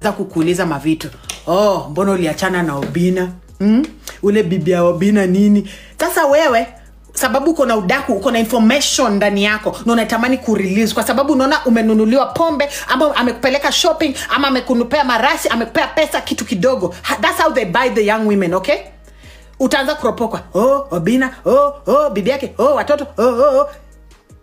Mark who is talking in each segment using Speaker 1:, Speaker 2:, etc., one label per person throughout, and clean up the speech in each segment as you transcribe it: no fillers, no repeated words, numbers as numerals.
Speaker 1: Kukuuliza mavitu. Oh, mbona uliachana na Obina? Ule bibi ya Obina nini? Sasa wewe sababu uko na udaku, uko na information ndani yako na unatamani kurelease kwa sababu unaona umenunuliwa pombe ama amekupeleka shopping ama amekunupea marasi, amekupea pesa kitu kidogo. That's how they buy the young women, okay? Utaanza kuropokwa. Oh, Obina, oh, bibi yake, oh, watoto, oh.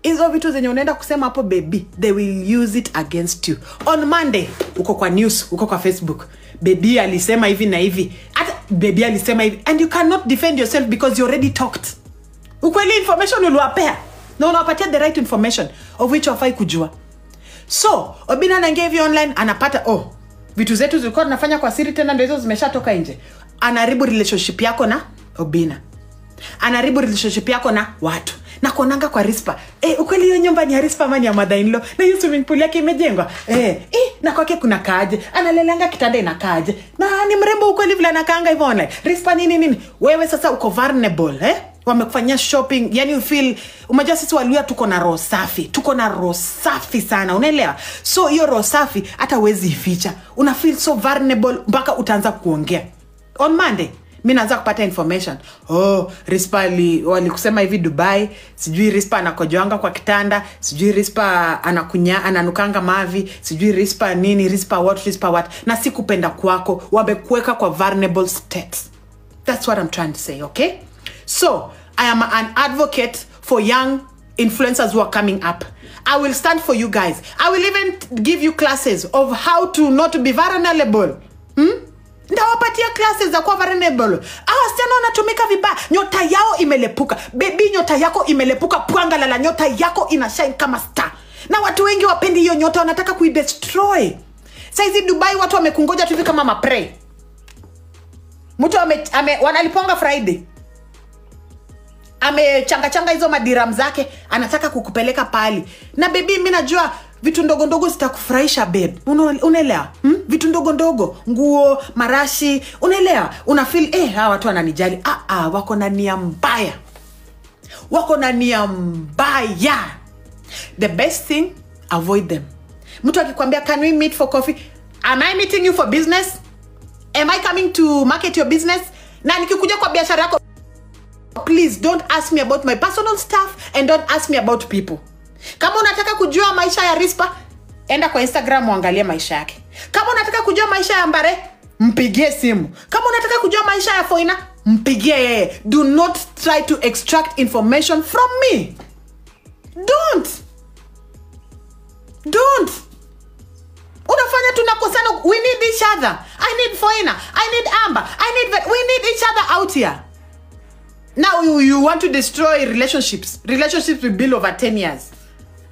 Speaker 1: Hizo vitu zenye unaenda kusema hapo baby, they will use it against you. On Monday, uko kwa news, uko kwa Facebook. Baby alisema hivi na hivi. Hata baby alisema hivi. And you cannot defend yourself because you already talked. Ukweli information uliwapea. Na unawapatia the right information of which hawafai kujua. So, Obina anaingia hivi online, anapata, oh, vitu zetu zilikuwa tunafanya kwa siri tena ndio hizo zimeshatoka nje. Anaharibu relationship yako na Obina. Anaharibu relationship yako na watu. Na kuonanga kwa Rispa. Ukweli hiyo nyumba ni ya Rispa ama ni ya mother-in-law? Na hiyo swimming pool yake imejengwa. Na kwake kuna kaaje? Analelanga kitanda inakaaje? Na ni mrembo ukweli vile anakaanga hivyo online. Rispa nini nini? Wewe sasa uko vulnerable, eh? Wamekufanyia shopping, yani you feel, umejua sisi Waluya tuko na roho safi. Tuko na roho safi sana, unaelewa? So hiyo roho safi hata huwezi ificha. Una feel so vulnerable mpaka utaanza kuongea. On Monday mimi naanza kupata information. Oh, Rispa walikusema hivi Dubai, sijui Rispa anakojoanga kwa kitanda, sijui Rispa anakunya, ananukanga mavi, sijui Rispa nini, Rispa what, Rispa what. Na si kupenda kwako, wamekuweka kwa vulnerable state. That's what I'm trying to say, okay? So, I am an advocate for young influencers who are coming up. I will stand for you guys. I will even give you classes of how to not be vulnerable. Ndawapatia classes za kuwa vulnerable. Hawa wasichana wanatumika vibaya. Nyota yao imelepuka. Baby, nyota yako imelepuka. Pwanga lala, nyota yako ina shine kama star. Na watu wengi wapendi hiyo nyota, wanataka kuidestroy. Saizi Dubai watu wamekungoja tu hivi kama mapray. Mtu wanaliponga Friday. Amechanga changa hizo madiram zake, anataka kukupeleka pali. Na baby, mimi najua vitu ndogo ndogo zitakufurahisha babe. Unaelewa? Vitu ndogo ndogo, nguo, marashi, unaelewa? Una feel hawa watu wananijali. Wako na nia mbaya. Wako na nia mbaya. The best thing, avoid them. Mtu akikwambia can we meet for coffee? Am I meeting you for business? Am I coming to market your business? Na nikikuja kwa biashara yako, please don't ask me about my personal stuff and don't ask me about people. Kama unataka kujua maisha ya Rispa, enda kwa Instagram uangalie maisha yake. Kama unataka kujua maisha ya Mbare, mpigie simu. Kama unataka kujua maisha ya Foina, mpigie yeye. Do not try to extract information from me. Don't. Don't. Unafanya tunakosana. We need each other. I need Foina. I need Amber. We need each other out here. Now you want to destroy relationships. Relationships we build over 10 years.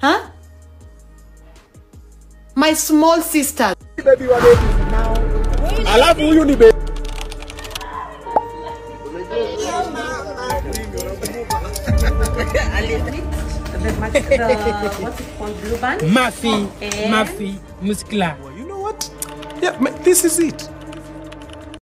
Speaker 1: Huh? My small sister.
Speaker 2: Baby, I love you, baby.
Speaker 3: What's it called? Blue band?
Speaker 4: Mafi, Mafi, Muskla.
Speaker 2: You know what? Yeah, this is it.